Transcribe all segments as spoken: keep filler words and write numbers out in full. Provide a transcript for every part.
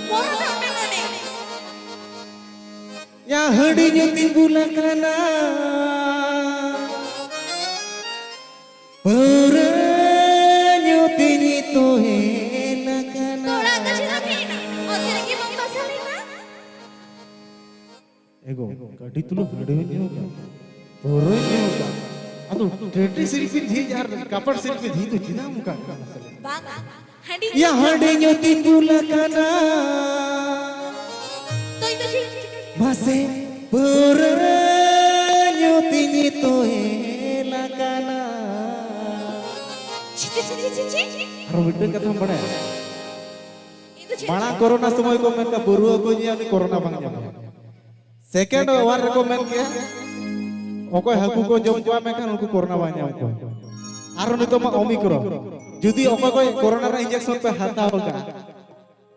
ᱯᱚᱨᱚ ᱫᱚ ᱚᱸᱰᱮ ᱱᱚᱰᱮ᱾ ᱭᱟ ᱦᱟᱺᱰᱤ ᱧᱩ ᱛᱤᱧ ᱵᱩᱞ ᱟᱠᱟᱱᱟ, ᱯᱟᱹᱣᱨᱟᱹ ᱧᱩ ᱛᱤᱧ ᱛᱚᱦᱮᱞ ᱟᱠᱟᱱᱟ᱾ ᱛᱚᱲᱟ ᱫᱚ ᱪᱮᱫᱟᱜ ᱦᱮᱡ ᱮᱱᱟ? ᱚᱛ ᱨᱮᱜᱮ ᱵᱚᱱ ᱵᱟᱥᱟ ᱞᱮᱱᱟ᱾ ᱮᱜᱳ, ᱠᱟᱹᱴᱤᱡ ᱛᱩᱞᱩᱡ ᱦᱟᱺᱰᱤ ᱧᱩ ᱠᱟᱜ, ᱯᱟᱹᱣᱨᱟᱹ ᱧᱩ ᱠᱟᱜ᱾ ᱟᱫᱚ ᱴᱮᱴᱮ ᱥᱤᱞᱯᱤ ᱡᱷᱤᱡ ᱟᱨ ᱠᱟᱯᱟᱲ ᱥᱤᱞᱯᱤ ᱡᱷᱤᱡ ᱫᱚ ᱪᱮᱫᱟᱜ ᱚᱱᱠᱟ ᱠᱟᱱᱟ ᱥᱟᱞᱮ? ᱵᱟᱝᱟ, ᱦᱟᱺᱰᱤ ᱭᱟ ᱧᱩ ᱦᱟᱺᱰᱤ ᱧᱩ ᱛᱤᱧ ᱵᱩᱞ ᱟᱠᱟᱱᱟ᱾ ᱛᱚ ᱤᱧ ᱫᱚ ᱪᱮᱫ ᱤᱧ ᱪᱤᱠᱟᱹᱭᱟ? ᱢᱟᱥᱮ ᱯᱟᱹᱣᱨᱟᱹ ᱧᱩ ᱛᱤᱧ ᱛᱚᱦᱮᱞ ᱟᱠᱟᱱᱟ᱾ ᱪᱷᱤ, ᱪᱷᱤ, ᱪᱷᱤ, ᱪᱷᱤ, ᱪᱷᱤ᱾ ᱟᱨᱚ ᱢᱤᱫᱴᱟᱝ ᱠᱟᱛᱷᱟᱢ ᱵᱟᱲᱟᱭᱟ? ᱤᱧ ᱫᱚ ᱪᱮᱫ ᱢᱟᱲᱟᱝ ᱠᱚᱨᱳᱱᱟ ᱥᱚᱢᱚᱭ ᱠᱚ ᱢᱮᱱ ᱠᱟᱜ, ᱯᱟᱹᱣᱨᱟᱹ ᱚᱠᱚᱭ ᱧᱩᱭᱟ, ᱩᱱᱤ ᱠᱚᱨᱳᱱᱟ ᱵᱟᱝ ᱧᱟᱢᱮᱭᱟ᱾ ᱥᱮᱠᱮᱱᱰ ᱚᱣᱟᱨ ᱨᱮᱠᱚ ᱢᱮᱱ ᱠᱮᱭᱟ, ᱚᱠᱚᱭ ᱦᱟᱹᱠᱩ ᱠᱚ ᱡᱚᱢ ᱠᱚᱣᱟ, ᱢᱮᱱᱠᱷᱟᱱ ᱩᱱᱠᱩ ᱠᱚᱨᱳᱱᱟ ᱵᱟᱭ ᱧᱟᱢ ᱠᱚᱣᱟ᱾ ᱟᱨᱚ ᱱᱤᱛᱚᱜ ᱢᱟ ᱚᱢᱤᱠᱨᱚᱱ᱾ ᱡᱩᱫᱤ ᱚᱠᱚᱭ ᱠᱚ ᱠᱚᱨᱳᱱᱟ ᱨᱮᱱᱟᱜ ᱤᱧᱡᱮᱠᱥᱚᱱ ᱯᱮ ᱦᱟᱛᱟᱣ ᱠᱟᱜᱼᱟ,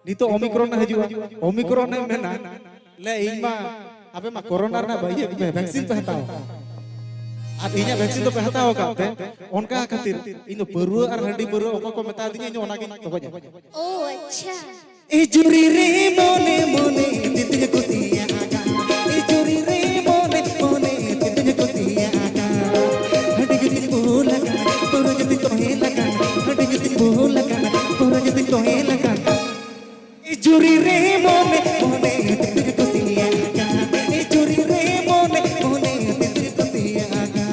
ᱱᱤᱛᱚᱜ ᱚᱢᱤᱠᱨᱚᱱ ᱦᱤᱡᱩᱜᱼᱟ, ᱚᱢᱤᱠᱨᱚᱱ ᱮ ᱢᱮᱱᱟ, ᱞᱮ ᱤᱧ ᱢᱟ, ᱟᱯᱮ ᱢᱟ ᱠᱚᱨᱳᱱᱟ ᱨᱮᱱᱟᱜ ᱵᱟ-, ᱤᱭᱟᱹ ᱯᱮ, ᱵᱷᱮᱠᱥᱤᱱ ᱯᱮ ᱦᱟᱛᱟᱣ ᱟᱠᱟᱫ᱾ ᱟᱨ ᱤᱧᱟᱹᱜ ᱵᱷᱮᱠᱥᱤᱱ ᱫᱚ ᱯᱮ ᱦᱟᱛᱟᱣ ᱟᱠᱟᱫ ᱛᱮ, ᱚᱱᱠᱟ ᱠᱷᱟᱹᱛᱤᱨ ᱤᱧ ᱫᱚ ᱯᱟᱹᱨᱣᱟᱹ ᱟᱨ ᱦᱟᱺᱰᱤ ᱯᱟᱹᱨᱣᱟᱹ ᱚᱠᱚᱭ ᱠᱚ ᱢᱮᱛᱟ ᱫᱤᱧᱟ, ᱤᱧ ᱫᱚ ᱚᱱᱟᱜᱤᱧ ᱛᱚᱜᱚᱡᱟ᱾ ᱳ ᱟᱪᱪᱷᱟ᱾ ᱮ ᱡᱩᱨᱤ ᱨᱮ ᱢᱚᱱᱮ ᱢᱚᱱᱮ ᱛᱮᱫᱚᱧ ᱠᱩᱥᱤᱭᱟᱜᱼᱟ᱾ ᱮ ᱡᱩᱨᱤ ᱨᱮ ᱢᱚᱱᱮ ᱢᱚᱱᱮ ᱛᱮᱫᱚᱧ ᱠᱩᱥᱤᱭᱟᱜᱼᱟ᱾ ᱦᱟᱺᱰᱤ ᱡᱩᱫᱤᱧ ᱵᱩᱞ ᱟᱠᱟᱱ, ᱯᱟᱹᱣᱨᱟᱹ ᱡᱩᱫᱤᱧ ᱛᱚᱦᱮᱞ ᱟᱠᱟᱱ, ᱦᱟᱺᱰᱤ ᱡᱩᱫᱤᱧ ᱵᱩᱞ ᱟᱠᱟᱱ, ᱯᱟᱹᱣᱨᱟᱹ ᱡᱩᱫᱤᱧ ᱛᱚᱦᱮᱞ ᱟᱠᱟᱱ᱾ ᱮ ᱡᱩᱨᱤ ᱨᱮ ᱢᱚᱱᱮ ᱢᱚᱱᱮ ᱛᱮᱫᱚᱧ ᱠᱩᱥᱤᱭᱟᱜᱼᱟ᱾ ᱮ ᱡᱩᱨᱤ ᱨᱮ ᱢᱚᱱᱮ ᱢᱚᱱᱮ ᱛᱮᱫᱚᱧ ᱠᱩᱥᱤᱭᱟᱜᱼᱟ᱾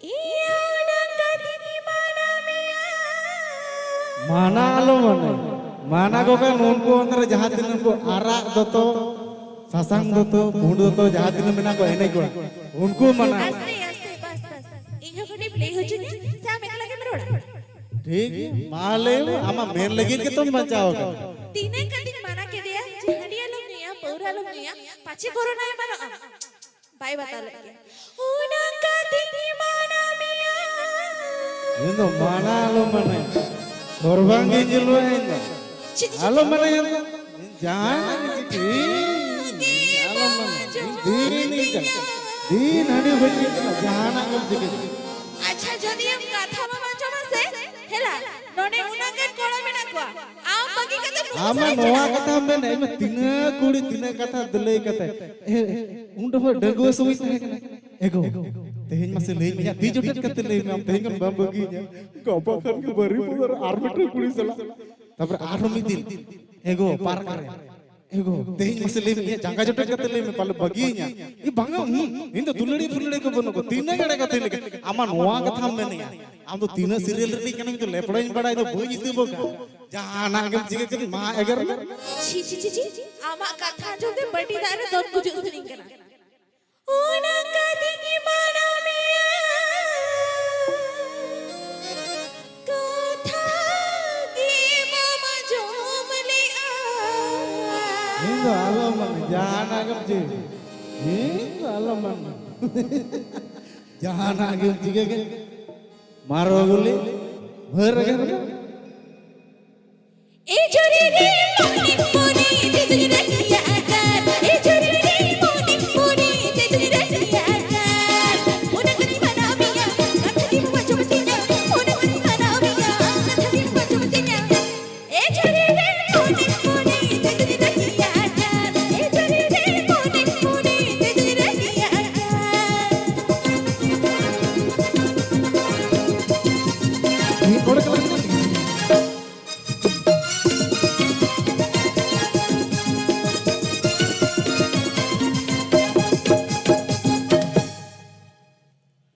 ᱤᱭᱟᱹ ᱚᱱᱟ ᱠᱟᱹᱴᱤᱡ ᱢᱟᱱᱟ ᱢᱮᱭᱟ᱾ ᱢᱟᱱᱟ ᱟᱞᱚ ᱢᱟᱱᱮ᱾ ᱢᱟᱱᱟ ᱠᱚ ᱠᱷᱟᱱ ᱩᱱᱠᱩ ᱚᱱᱛᱮ ᱨᱮ ᱡᱟᱦᱟᱸ ᱛᱤᱱᱟᱹᱜ ᱩᱱᱠᱩ ᱟᱨᱟᱜ ᱫᱚᱛᱚ, ᱥᱟᱥᱟᱝ ᱫᱚᱛᱚ, ᱯᱩᱸᱰ ᱫᱚᱛᱚ ᱡᱟᱦᱟᱸ ᱛᱤᱱᱟᱹᱜ ᱢᱮᱱᱟᱜ ᱠᱚᱣᱟ ᱮᱱᱮᱡ ᱠᱚᱲᱟ, ᱩᱱᱠᱩ ᱢᱟᱱᱟ᱾ ᱟᱥᱛᱮ, ᱟᱥᱛᱮ, ᱵᱟᱥ, ᱵᱟᱥ᱾ ᱤᱧ ᱦᱚᱸ ᱠᱟᱹᱴᱤᱡ ᱞᱟᱹᱭ ᱦᱚᱪᱚᱧᱟ, ᱥᱮ ᱟᱢ ᱮᱠᱞᱟ ᱜᱮᱢ ᱨᱚᱲᱟ? ᱴᱷᱤᱠ ᱜᱮᱭᱟ, ᱢᱟ ᱞᱟᱹᱭ ᱢᱮ, ᱟᱢᱟᱜ ᱢᱮᱱ ᱞᱟᱹᱜᱤᱫ ᱜᱮᱛᱚᱢ ᱵᱟᱧᱪᱟᱣ ᱟᱠᱟᱱᱟ᱾ ᱛᱤᱱᱟᱹᱜ ᱠᱟᱹᱴᱤᱡ ᱢᱟᱱᱟ ᱠᱮᱫᱮᱭᱟ ᱡᱮ ᱦᱟᱺᱰᱤ ᱟᱞᱚᱢ ᱧᱩᱭᱟ, ᱯᱟᱹᱣᱨᱟᱹ ᱟᱞᱚᱢ ᱧᱩᱭᱟ, ᱯᱟᱪᱷᱮ ᱠᱳᱨᱳᱱᱟ ᱮᱢᱟᱱᱚᱜᱼᱟ᱾ ᱵᱟᱭ ᱵᱟᱛᱟᱣ ᱞᱮᱫ ᱜᱮᱭᱟ᱾ ᱚᱱᱟ ᱠᱟᱛᱮᱧ ᱢᱟᱱᱟ ᱢᱮᱭᱟ᱾ ᱤᱧ ᱫᱚ ᱢᱟᱱᱟ ᱟᱞᱚ ᱢᱟᱱᱟ᱾ ᱥᱚᱨᱵᱟᱝᱜᱤᱧ ᱧᱮᱞᱚᱜᱼᱟ ᱤᱧ ᱫᱚ᱾ ᱪᱮᱫ, ᱪᱮᱫ, ᱟᱞᱚᱢ ᱢᱟᱱᱟᱭᱟ᱾ ᱡᱟᱦᱟᱱᱟᱜ ᱜᱮ ᱪᱤᱠᱟᱹ᱾ ᱟᱞᱚᱢ ᱢᱟᱱᱟᱭᱟ᱾ ᱫᱤᱱ ᱤᱧ ᱪᱟᱞᱟᱜ᱾ ᱫᱤᱱ ᱦᱟᱺᱰᱤ ᱵᱷᱟᱹᱴᱤ ᱪᱟᱞᱟᱜ᱾ ᱡᱟᱦᱟᱱᱟᱜ ᱜᱮᱢ ᱪᱤᱠᱟᱹ᱾ ᱟᱪᱪᱷᱟ, ᱡᱩᱫᱤ ᱟᱢ ᱠᱟᱛᱷᱟ ᱵᱟᱢ ᱟᱸᱡᱚᱢᱟ ᱥᱮ, ᱦᱮᱞᱟ, ᱱᱚᱰᱮ ᱩᱱᱟᱹᱜ ᱜᱟᱱ ᱠᱚᱲᱟ ᱢᱮᱱᱟᱜ ᱠᱚᱣᱟ᱾ ᱟᱢ ᱵᱟᱹᱜᱤ ᱠᱟᱛᱮ ᱱᱩᱠᱩ ᱟᱢ ᱢᱟ ᱥᱟᱞᱟᱜ ᱱᱚᱣᱟ ᱪᱟᱞᱟᱜ᱾ ᱠᱟᱛᱷᱟᱢ ᱢᱮᱱᱟ, ᱤᱧ ᱢᱟ ᱛᱤᱱᱟᱹᱜ ᱠᱩᱲᱤ, ᱛᱤᱱᱟᱹᱜ ᱠᱟᱛᱷᱟ ᱞᱟᱹᱭ ᱠᱟᱛᱮ᱾ ᱮ, ᱩᱱ ᱨᱮᱦᱚᱸ ᱰᱟᱺᱜᱩᱣᱟᱹ ᱥᱚᱢᱚᱭ ᱛᱟᱦᱮᱸ ᱠᱟᱱᱟ᱾ ᱮᱜᱳ, ᱛᱮᱦᱮᱧ ᱢᱟᱥᱮ ᱞᱟᱹᱭ ᱢᱮᱭᱟ, ᱛᱤ ᱡᱚᱴᱮᱫ ᱠᱟᱛᱮ ᱞᱟᱹᱭ ᱢᱮ, ᱟᱢ ᱛᱮᱦᱮᱧ ᱠᱷᱚᱱ ᱵᱟᱢ ᱵᱟᱹᱜᱤᱭᱤᱧᱟ᱾ ᱜᱟᱯᱟ ᱠᱷᱟᱱ ᱜᱮ ᱵᱟᱹᱨᱤ ᱯᱩᱨᱟᱹ ᱟᱨ ᱢᱤᱫᱴᱟᱝ ᱠᱩᱲᱤ ᱥᱟᱞᱟᱜ᱾ ᱛᱟᱯᱚᱨᱮ ᱟᱨᱦᱚᱸ ᱢᱤᱫ ᱫᱤᱱ, ᱮᱜᱳ, ᱯᱟᱨᱠ ᱨᱮ᱾ ᱮᱜᱳ, ᱛᱮᱦᱮᱧ ᱢᱟᱥᱮ ᱞᱟᱹᱭ ᱢᱮ, ᱤᱧᱟᱹᱜ ᱡᱟᱸᱜᱟ ᱡᱚᱴᱮᱫ ᱠᱟᱛᱮ ᱞᱟᱹᱭ ᱢᱮ, ᱯᱟᱞᱮ ᱵᱟᱹᱜᱤᱭᱟᱹᱧᱟ᱾ ᱤᱧ ᱵᱟᱝᱟ, ᱦᱩᱸ, ᱤᱧ ᱫᱚ ᱫᱩᱞᱟᱹᱲᱤᱭᱟᱹ ᱯᱷᱩᱞᱟᱹᱲᱤᱭᱟᱹ ᱠᱚ ᱵᱟᱹᱱᱩᱜ ᱠᱚᱣᱟ᱾ ᱛᱤᱱᱟᱹᱜ ᱮᱲᱮ ᱠᱟᱛᱷᱟᱧ ᱞᱟᱹᱭ ᱠᱮᱫ? ᱟᱢᱟᱜ ᱱᱚᱣᱟ ᱠᱟᱛᱷᱟᱢ ᱢᱮᱱᱮᱜᱼᱟ? ᱟᱢ ᱫᱚ ᱛᱤᱱᱟᱹᱜ serial ᱨᱤᱱᱤᱡ ᱠᱟᱱᱟᱢ? ᱤᱧ ᱫᱚ ᱞᱮᱯᱲᱟᱧ ᱵᱟᱲᱟᱭ ᱫᱚ ᱵᱟᱹᱧ ᱤᱥᱤᱱ ᱵᱚ ᱠᱟᱜ᱾ ᱡᱟᱦᱟᱱᱟᱜ ᱜᱮᱢ ᱪᱤᱠᱟᱹ ᱠᱮᱫ, ᱢᱟ ᱮᱜᱮᱨ ᱢᱮ᱾ ᱪᱷᱤ, ᱪᱷᱤ, ᱪᱷᱤ, ᱪᱷᱤ᱾ ᱟᱢᱟᱜ ᱠᱟᱛᱷᱟ ᱟᱸᱡᱚᱢ ᱛᱮ ᱵᱟᱹᱴᱤ ᱫᱟᱜ ᱨᱮ ᱫᱚᱱ ᱜᱩᱡᱩᱜ ᱥᱟᱱᱟᱧ ᱠᱟᱱᱟ᱾ ᱚᱱᱟ ᱠᱟᱛᱮ ᱜᱮ ᱢᱟᱱᱟᱣ ᱢᱮᱭᱟ, ᱠᱟᱛᱷᱟ ᱜᱮ ᱵᱟᱢ ᱟᱸᱡᱚᱢ ᱞᱮᱜᱼᱟ᱾ ᱤᱧ ᱫᱚ ᱟᱞᱚᱢ ᱢᱟᱱᱟ, ᱡᱟᱦᱟᱱᱟᱜ ᱜᱮᱢ ᱪᱤᱠᱟᱹ᱾ ᱤᱧ ᱫᱚ ᱟᱞᱚᱢ ᱢᱟᱱᱟ᱾ ᱡᱟᱦᱟᱱᱟᱜ ᱜᱮᱢ ᱪᱤᱠᱟᱹ ᱠᱮᱫ, ᱢᱟᱨᱚ ᱜᱩᱞᱤ, ᱵᱷᱟᱹᱨ ᱜᱮ᱾ ᱮ ᱡᱚᱨᱤ ᱨᱮ ᱢᱚᱱᱮ ᱢᱚᱱᱮ ᱛᱮ ᱫᱩᱧ ᱨᱟᱹᱜᱤᱭᱟ ᱟᱠᱟᱨ᱾ ᱮ ᱡᱚᱨᱤ ᱨᱮ ᱢᱚᱱᱮ ᱢᱚᱱᱮ ᱛᱮ ᱫᱩᱧ ᱨᱟᱹᱜᱤᱭᱟ ᱟᱠᱟᱨ᱾ ᱚᱱᱟ ᱠᱟᱹᱧ ᱢᱟᱱᱟᱣ ᱢᱮᱭᱟ, ᱠᱟᱛᱷᱟ ᱜᱮᱢ ᱟᱸᱡᱚᱢ ᱛᱤᱧᱟ᱾ ᱚᱱᱟ ᱠᱟᱹᱧ ᱢᱟᱱᱟᱣ ᱢᱮᱭᱟ, ᱠᱟᱛᱷᱟ ᱜᱮᱢ ᱟᱸᱡᱚᱢ ᱛᱤᱧᱟ᱾ ᱮ ᱡᱚᱨᱤ ᱨᱮ ᱢᱚᱱᱮ ᱢᱚᱱᱮ ᱛᱮ ᱫᱩᱧ ᱨᱟᱹᱜᱤᱭᱟ ᱟᱠᱟᱨ᱾ ᱮ ᱡᱚᱨᱤ ᱨᱮ ᱢᱚᱱᱮ ᱢᱚᱱᱮ ᱛᱮ ᱫᱩᱧ ᱨᱟᱹᱜᱤᱭᱟ ᱟᱠᱟᱨ᱾ ᱢᱤᱫ ᱦᱚᱲ ᱠᱟᱱᱟ᱾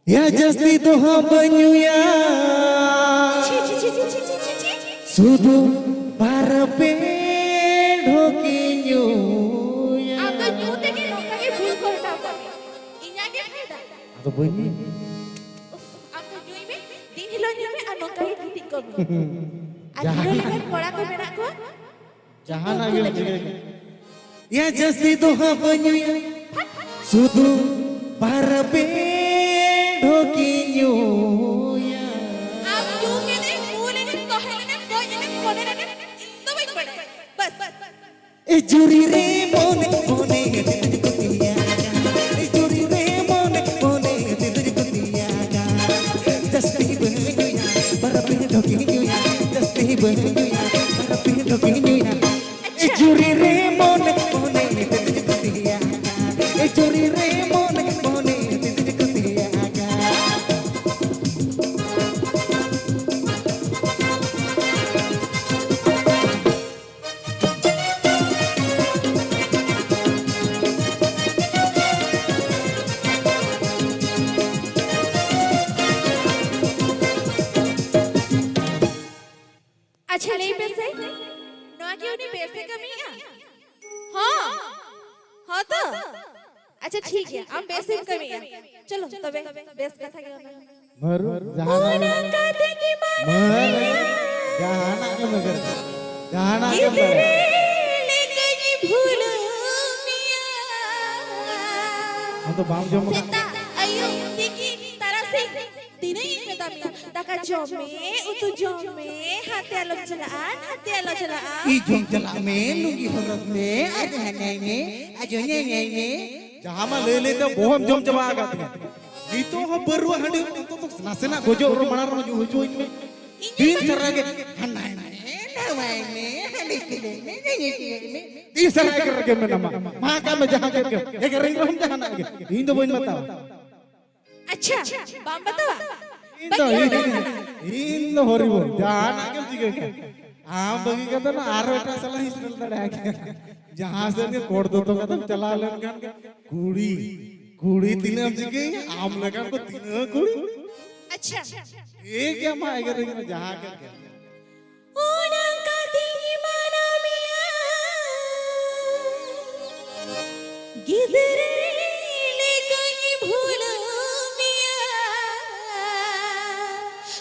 ᱭᱟ ᱡᱟᱹᱥᱛᱤ ᱫᱚ ᱦᱟᱸᱜ ᱵᱟᱹᱧ ᱧᱩᱭᱟ, ᱪᱷᱤ, ᱪᱷᱤ, ᱪᱷᱤ᱾ ᱥᱩᱫᱷᱩ ᱵᱟᱨ ᱯᱮ ᱰᱷᱚᱠᱤᱧ ᱧᱩᱭᱟ᱾ ᱟᱢ ᱫᱚ ᱧᱩ ᱛᱮᱜᱮ ᱱᱚᱝᱠᱟ ᱜᱮ ᱵᱷᱩᱞ ᱠᱚ ᱦᱟᱛᱟᱣ ᱠᱟᱜ ᱢᱮᱭᱟ᱾ ᱤᱧᱟᱹᱜ ᱜᱮ ᱯᱷᱟᱭᱫᱟ᱾ ᱟᱫᱚ ᱵᱟᱹᱧ ᱧᱩᱭᱟ᱾ ᱩᱯᱷ, ᱟᱢ ᱫᱚ ᱧᱩᱭ ᱢᱮ, ᱫᱤᱱ ᱦᱤᱞᱳᱜ ᱧᱩᱭ ᱢᱮ ᱟᱨ ᱱᱚᱝᱠᱟ ᱜᱮ ᱜᱤᱛᱤᱡ ᱠᱚᱜ ᱢᱮ᱾ ᱟᱨ ᱡᱟᱦᱟᱸ ᱦᱤᱨᱳ ᱞᱮᱠᱟᱱ ᱠᱚᱲᱟ ᱠᱚ ᱢᱮᱱᱟᱜ ᱠᱚᱣᱟ, ᱡᱟᱦᱟᱱᱟᱜ ᱜᱮᱢ ᱪᱤᱠᱟᱹᱭ ᱠᱟᱱ᱾ ᱭᱟ ᱡᱟᱹᱥᱛᱤ ᱫᱚ ᱦᱟᱸᱜ ᱵᱟᱹᱧ ᱧᱩᱭᱟ᱾ ᱥᱩᱫᱷᱩ ᱵᱟᱨ ᱯᱮ ᱰᱷᱚᱠᱤᱧ ᱧᱩᱭᱟ᱾ ᱟᱢ ᱧᱩ ᱠᱮᱫᱮᱢ, ᱵᱩᱞ ᱮᱱᱮᱢ, ᱛᱚᱦᱮᱞ ᱮᱱᱮᱢ, ᱜᱚᱡ ᱮᱱᱮᱢ, ᱠᱚᱰᱮᱞ ᱮᱱᱮᱢ, ᱤᱧ ᱫᱚ ᱵᱟᱹᱧ ᱮ ᱡᱩᱨᱤ ᱨᱮ ᱢᱚᱱᱮ ᱢᱚᱱᱮ ᱛᱮᱫᱚᱧ ᱠᱩᱥᱤᱭᱟᱜᱼᱟ᱾ ᱮ ᱡᱩᱨᱤ ᱨᱮ ᱢᱚᱱᱮ ᱢᱚᱱᱮ ᱛᱮᱫᱚᱧ ᱠᱩᱥᱤᱭᱟᱜᱼᱟ᱾ ᱡᱟᱹᱥᱛᱤ ᱵᱟᱹᱧ ᱧᱩᱭᱟ, ᱵᱟᱨ ᱯᱮ ᱰᱷᱚᱠᱤᱧ ᱧᱩᱭᱟ᱾ ᱡᱟᱹᱥᱛᱤ ᱵᱟᱹᱧ ᱧᱩᱭᱟ, ᱵᱟᱨ ᱯᱮ ᱰᱷᱚᱠᱤᱧ ᱧᱩᱭᱟ᱾ ᱮ ᱡᱩᱨᱤ ᱨᱮ ᱢᱚᱱᱮ ᱢᱚᱱᱮ ᱛᱮᱫᱚᱧ ᱠᱩᱥᱤᱭᱟᱜᱼᱟ᱾ ᱮ ᱡᱩᱨᱤ ᱨᱮ ᱢᱚᱱᱮ ᱢᱚᱱᱮ ᱛᱮᱫᱚᱧ ᱠᱩᱥᱤᱭᱟᱜᱼᱟ᱾ ᱟᱪᱪᱷᱟ, ᱞᱟᱹᱭ ᱯᱮᱥᱮ, ᱱᱚᱣᱟ ᱠᱤ ᱩᱱᱤ ᱵᱮᱥᱮ ᱠᱟᱹᱢᱤᱭᱮᱜᱼᱟ? ᱦᱚᱸ, ᱦᱚᱸ ᱛᱚ? ᱟᱪᱪᱷᱟ, ᱴᱷᱤᱠ ᱜᱮᱭᱟ, ᱟᱢ ᱵᱮᱥᱮᱢ ᱠᱟᱹᱢᱤᱭᱮᱜᱼᱟ᱾ ᱪᱚᱞᱚ, ᱛᱚᱵᱮ ᱵᱮᱥ ᱠᱟᱛᱷᱟ ᱜᱮ ᱚᱱᱟ᱾ ᱵᱟᱹᱨᱩ, ᱡᱟᱦᱟᱱᱟᱜ ᱜᱮ᱾ ᱚᱱᱟ ᱠᱟᱛᱮ ᱜᱮ ᱢᱟᱱᱟᱣ ᱢᱟᱹᱭ, ᱢᱮᱭᱟ᱾ ᱡᱟᱦᱟᱱᱟᱜ ᱜᱮ ᱢᱮᱱ᱾ ᱡᱟᱦᱟᱱᱟᱜ ᱜᱮ ᱜᱤᱫᱽᱨᱟᱹ ᱢᱮᱱ᱾ ᱞᱮᱠᱟᱧ ᱵᱷᱩᱞᱟᱹᱣ ᱢᱮᱭᱟ᱾ ᱟᱢ ᱫᱚ ᱵᱟᱢ ᱡᱚᱢ ᱟᱠᱟᱫ? ᱥᱮᱛᱟᱜ, ᱟᱹᱭᱩᱵ, ᱛᱤᱠᱤᱱ, ᱛᱟᱨᱟᱥᱤᱧ᱾ ᱛᱤᱱᱟᱹᱜ ᱤᱧ ᱢᱮᱛᱟ ᱢᱮᱭᱟ, ᱫᱟᱠᱟ ᱡᱚᱢ ᱢᱮ, ᱩᱛᱩ ᱡᱚᱢ ᱢᱮ, ᱦᱟᱱᱛᱮ ᱟᱞᱚᱢ ᱪᱟᱞᱟᱜᱼᱟ, ᱱᱟᱛᱮ ᱟᱞᱚ ᱪᱟᱞᱟᱜᱼᱟ᱾ ᱤ ᱡᱚᱢ ᱪᱟᱞᱟᱜ ᱢᱮ, ᱞᱩᱝᱜᱤ ᱦᱚᱨᱚᱜ ᱢᱮ, ᱟᱨ ᱦᱟᱱᱟᱭ ᱢᱮ, ᱟᱡᱚ ᱧᱮᱧᱮᱞ ᱢᱮ᱾ ᱡᱟᱦᱟᱸ ᱢᱟ ᱞᱟᱹᱭ ᱞᱟᱹᱭ ᱛᱮ ᱵᱚᱦᱚᱜ ᱮᱢ ᱡᱚᱢ ᱪᱟᱵᱟ ᱟᱠᱟᱫ ᱛᱤᱧᱟ᱾ ᱱᱤᱛᱚᱜ ᱦᱚᱸ ᱯᱟᱹᱨᱣᱟᱹ ᱦᱟᱺᱰᱤ ᱱᱤᱛᱚᱜ ᱫᱚ ᱱᱟᱥᱮᱱᱟᱜ ᱜᱚᱡᱚᱜ ᱨᱮ ᱢᱟᱲᱟᱝ ᱨᱮᱦᱚᱸ ᱧᱩ ᱦᱚᱪᱚᱣᱟᱹᱧ ᱢᱮ᱾ ᱤᱧ ᱫᱤᱱ ᱢᱟ ᱥᱟᱨᱟ ᱜᱮ ᱦᱟᱱᱟᱭ ᱢᱮ, ᱱᱟᱣᱟᱭ ᱢᱮ, ᱦᱟᱺᱰᱤ ᱠᱷᱤᱞᱟᱹᱭ ᱢᱮ, ᱧᱮᱧᱮᱞ ᱢᱮ᱾ ᱫᱤᱱ ᱥᱟᱨᱟ ᱜᱮ ᱨᱮᱜᱮ ᱢᱮᱱᱟᱢᱟ᱾ ᱢᱟ ᱠᱟᱜ ᱢᱮ ᱡᱟᱦᱟᱸ ᱜᱮ, ᱮᱜᱮᱨᱤᱧ ᱨᱮᱦᱚᱸᱢ ᱡᱟᱦᱟᱱᱟᱜ ᱜᱮ᱾ ᱤᱧ ᱫᱚ ᱵᱟᱹᱧ ᱵᱟᱛᱟᱣᱟ᱾ ᱟᱪᱪᱷᱟ, ᱵᱟᱢ ᱵᱟᱛᱟᱣᱟ? ᱤᱧ ᱫᱚ, ᱵᱟᱹᱧ ᱤᱧ, ᱵᱟᱛᱟᱣᱟ᱾ ᱤᱧ ᱫᱚ ᱦᱚᱨᱤ ᱵᱚᱞ, ᱡᱟᱦᱟᱱᱟᱜ ᱜᱮᱢ ᱪᱤᱠᱟᱹ ᱠᱮᱭᱟ᱾ ᱟᱢ ᱵᱟᱹᱜᱤ ᱠᱟᱛᱮ ᱱᱟ ᱟᱨ ᱮᱴᱟᱜ ᱥᱟᱞᱟᱜ ᱤᱧ ᱥᱮᱴᱮᱨ ᱫᱟᱲᱮᱭᱟᱜ ᱠᱮᱭᱟ᱾ ᱡᱟᱦᱟᱸ ᱥᱮᱫ ᱜᱮ ᱠᱚᱲ ᱫᱚᱛᱚ ᱠᱟᱛᱮᱢ ᱪᱟᱞᱟᱣ ᱞᱮᱱᱠᱷᱟᱱ ᱜᱮ, ᱠᱩᱲᱤ, ᱠᱩᱲᱤ ᱛᱤᱱᱟᱹᱜ ᱮᱢ ᱪᱤᱠᱟᱹᱭᱟ? ᱟᱢ ᱞᱮᱠᱟᱱ ᱠᱚ ᱛᱤᱱᱟᱹᱜ ᱠᱩᱲᱤ? ᱟᱪᱪᱷᱟ᱾ ᱴᱷᱤᱠ ᱜᱮᱭᱟ, ᱢᱟ ᱮᱜᱮᱨᱤᱧ ᱢᱮ, ᱡᱟᱦᱟᱸ ᱠᱮᱫ ᱜᱮ᱾ ᱚᱱᱟ ᱠᱟᱛᱮᱧ ᱢᱟᱱᱟᱣ ᱢᱮᱭᱟ᱾ ᱜᱤᱫᱽᱨᱟᱹ ᱞᱮᱠᱟᱧ ᱵᱷᱩᱞᱟᱹᱣ ᱢᱮᱭᱟ᱾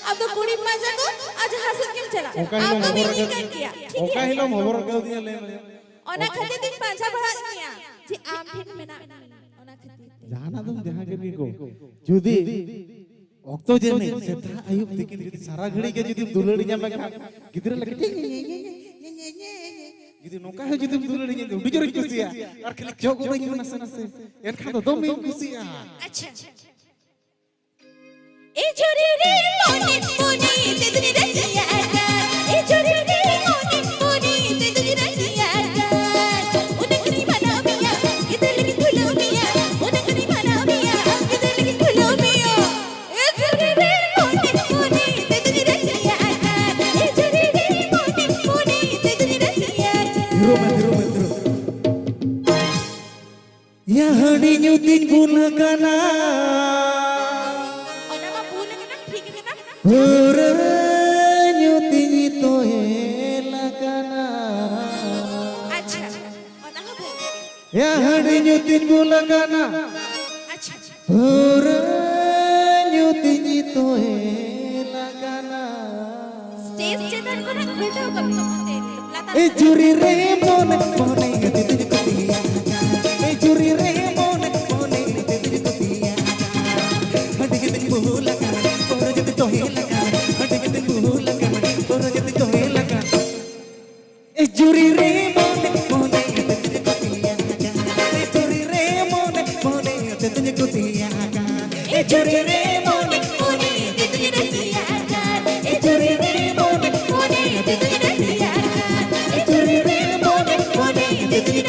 ᱟᱢ ᱫᱚ ᱠᱩᱲᱤᱢ ᱯᱟᱸᱡᱟ ᱠᱚ ᱟᱨ ᱡᱟᱦᱟᱸ ᱥᱮᱫ ᱜᱮᱢ ᱪᱟᱞᱟᱜ, ᱚᱠᱟ ᱟᱢ ᱦᱤᱞᱳᱜ ᱫᱚ ᱦᱚᱵᱚᱨ ᱢᱤᱫ ᱟᱠᱟᱫ-, ᱞᱮᱠᱟᱱ ᱜᱮᱭᱟ, ᱴᱷᱤᱠ ᱚᱠᱟ ᱜᱮᱭᱟ? ᱦᱤᱞᱳᱜ ᱦᱚᱵᱚᱨ ᱟᱠᱟᱫᱤᱧᱟ ᱞᱟᱹᱭ ᱢᱮ᱾ ᱚᱱᱟ ᱠᱷᱟᱹᱛᱤᱨ ᱛᱤᱧ ᱯᱟᱸᱡᱟ ᱵᱟᱲᱟᱜ ᱢᱮᱭᱟ ᱡᱮ ᱟᱢ ᱴᱷᱮᱱ ᱢᱮᱱᱟᱜ ᱢᱮᱭᱟ, ᱚᱱᱟ ᱠᱷᱟᱹᱛᱤᱨ ᱛᱮ᱾ ᱡᱟᱦᱟᱱᱟᱜ ᱫᱚ ᱡᱟᱦᱟᱸ ᱜᱮ ᱜᱚ, ᱡᱩᱫᱤ ᱚᱠᱛᱚ ᱡᱟᱹᱱᱤᱡ ᱥᱮᱛᱟᱜ ᱟᱹᱭᱩᱵ ᱛᱤᱠᱤᱱ ᱡᱩᱫᱤ ᱥᱟᱨᱟ ᱜᱷᱟᱹᱲᱤ ᱜᱮ ᱡᱩᱫᱤᱢ ᱫᱩᱞᱟᱹᱲᱤᱧᱟ ᱢᱮᱱᱠᱷᱟᱱ ᱜᱤᱫᱽᱨᱟᱹ ᱞᱮᱠᱟ ᱡᱩᱫᱤ ᱱᱚᱝᱠᱟ ᱦᱚᱸ ᱡᱩᱫᱤᱢ ᱫᱩᱞᱟᱹᱲᱤᱧᱟ, ᱤᱧ ᱫᱚ ᱟᱹᱰᱤ ᱡᱳᱨᱤᱧ ᱠᱩᱥᱤᱭᱟᱜᱼᱟ᱾ ᱟᱨ ᱠᱷᱟᱹᱞᱤ ᱪᱚᱜ ᱜᱚᱫᱟᱹᱧ ᱢᱮ ᱱᱟᱥᱮ ᱱᱟᱥᱮ, ᱮᱱᱠᱷᱟᱱ ᱫᱚ ᱫᱚᱢᱮᱧ ᱠᱩᱥᱤᱭᱟᱜᱼᱟ᱾ ᱟᱪᱪᱷᱟ᱾ ᱮ ᱡᱷᱩᱨᱤ ᱨᱮ ᱢᱚᱱᱮ ᱢᱚᱱᱮ ᱛᱮᱫᱚᱧ ᱨᱟᱹᱥᱤᱭᱟ ᱟᱠᱟᱱ᱾ ᱮ ᱡᱷᱩᱨᱤ ᱨᱮ ᱢᱚᱱᱮ ᱢᱚᱱᱮ ᱛᱮᱫᱚᱧ ᱨᱟᱹᱥᱤᱭᱟ ᱟᱠᱟᱱ᱾ ᱚᱱᱟ ᱠᱟᱹᱨᱤ ᱢᱟᱱᱟᱣ ᱢᱮᱭᱟ, ᱜᱤᱫᱟᱹᱨ ᱞᱟᱹᱜᱤᱫ ᱵᱷᱩᱞᱟᱹᱣ ᱢᱮᱭᱟ᱾ ᱚᱱᱟ ᱠᱟᱹᱨᱤ ᱢᱟᱱᱟᱣ ᱢᱮᱭᱟ, ᱜᱤᱫᱟᱹᱨ ᱞᱟᱹᱜᱤᱫ ᱵᱷᱩᱞᱟᱹᱣ ᱢᱮᱭᱟ᱾ ᱮ ᱡᱷᱩᱨᱤ ᱨᱮ ᱢᱚᱱᱮ ᱢᱚᱱᱮ ᱛᱮᱫᱚᱧ ᱨᱟᱹᱥᱤᱭᱟ ᱟᱠᱟᱱ᱾ ᱮ ᱡᱷᱩᱨᱤ ᱨᱮ ᱢᱚᱱᱮ ᱢᱚᱱᱮ ᱛᱮᱫᱚᱧ ᱨᱟᱹᱥᱤᱭᱟ ᱟᱠᱟᱱ᱾ ᱫᱷᱤᱨᱩ ᱢᱮ, ᱫᱷᱤᱨᱩ ᱢᱮ, ᱫᱷᱤᱨᱩ᱾ ᱭᱟ ᱦᱟᱺᱰᱤ ᱧᱩ ᱛᱤᱧ ᱵᱩᱞ ᱟᱠᱟᱱᱟ᱾ ᱚᱱᱟ ᱢᱟ ᱵᱩᱞ ᱟᱠᱟᱱᱟ, ᱴᱷᱤᱠ ᱟᱠᱟᱱᱟ᱾ ᱯᱟᱹᱣᱨᱟᱹ ᱧᱩ ᱛᱤᱧ ᱛᱚᱦᱮᱞ ᱟᱠᱟᱱᱟ᱾ ᱟᱪᱪᱷᱟ, ᱚᱱᱟ ᱦᱚᱸ ᱵᱷᱟᱹᱜᱤ᱾ ᱭᱟ ᱦᱟᱺᱰᱤ ᱧᱩ ᱛᱤᱧ ᱵᱩᱞ ᱟᱠᱟᱱᱟ᱾ ᱟᱪᱪᱷᱟ᱾ ᱯᱟᱹᱣᱨᱟᱹ ᱧᱩ ᱛᱤᱧ ᱛᱚᱦᱮᱞ ᱟᱠᱟᱱᱟ᱾ ᱥᱴᱮᱡ ᱪᱮᱛᱟᱱ ᱠᱷᱚᱱᱟᱜ ᱜᱷᱟᱹᱴᱟᱹᱣ ᱠᱟᱹᱢᱤ ᱠᱟᱛᱮ ᱞᱟᱛᱟᱨ ᱮ ᱥᱮᱫ᱾ ᱡᱩᱨᱤ ᱨᱮ ᱢᱚᱱᱮ ᱢᱚᱱᱮ ᱛᱮᱫᱚᱧ ᱠᱩᱥᱤᱭᱟᱜ ᱠᱟᱱ᱾ ᱮ ᱡᱩᱨᱤ ᱨᱮ ᱢᱚᱱᱮ ᱢᱚᱱᱮ ᱛᱮᱫᱚᱧ ᱠᱩᱥᱤᱭᱟᱜ ᱠᱟᱱ᱾ ᱦᱟᱺᱰᱤ ᱜᱮᱛᱤᱧ ᱵᱩᱞ ᱟᱠᱟᱱ, ᱯᱟᱹᱣᱨᱟᱹ ᱜᱮᱛᱤᱧ ᱛᱚᱦᱮᱞ ᱟᱠᱟᱱ᱾ ᱦᱟᱺᱰᱤ ᱜᱮᱛᱤᱧ ᱵᱩᱞ ᱟᱠᱟᱱ, ᱯᱟᱹᱣᱨᱟᱹ ᱜᱮᱛᱤᱧ ᱛᱚᱦᱮᱞ ᱟᱠᱟᱱ᱾ ᱮ ᱡᱩᱨᱤ ᱨᱮ ᱢᱚᱱᱮ ᱢᱚᱱᱮ ᱛᱮᱫᱚᱧ ᱠᱩᱥᱤᱭᱟᱜ ᱠᱟᱱ᱾ ᱮ ᱡᱩᱨᱤ ᱨᱮ ᱢᱚᱱᱮ ᱢᱚᱱᱮ ᱛᱮᱫᱚᱧ ᱠᱩᱥᱤᱭᱟᱜ ᱠᱟᱱ᱾ ᱮ ᱡᱩᱨᱤ ᱨᱮ ᱢᱚᱱᱮ ᱢᱚᱱᱮ ᱛᱮᱫᱚᱧ ᱨᱟᱹᱥᱤᱭᱟᱜ ᱠᱟᱱ᱾ ᱮ ᱡᱩᱨᱤ ᱨᱮ ᱢᱚᱱᱮ ᱢᱚᱱᱮ ᱛᱮᱫᱚᱧ ᱨᱟᱹᱥᱤᱭᱟᱜ ᱠᱟᱱ᱾ ᱮ ᱡᱩᱨᱤ ᱨᱮ ᱢᱚᱱᱮ ᱢᱚᱱᱮ ᱛᱮᱫᱚᱧ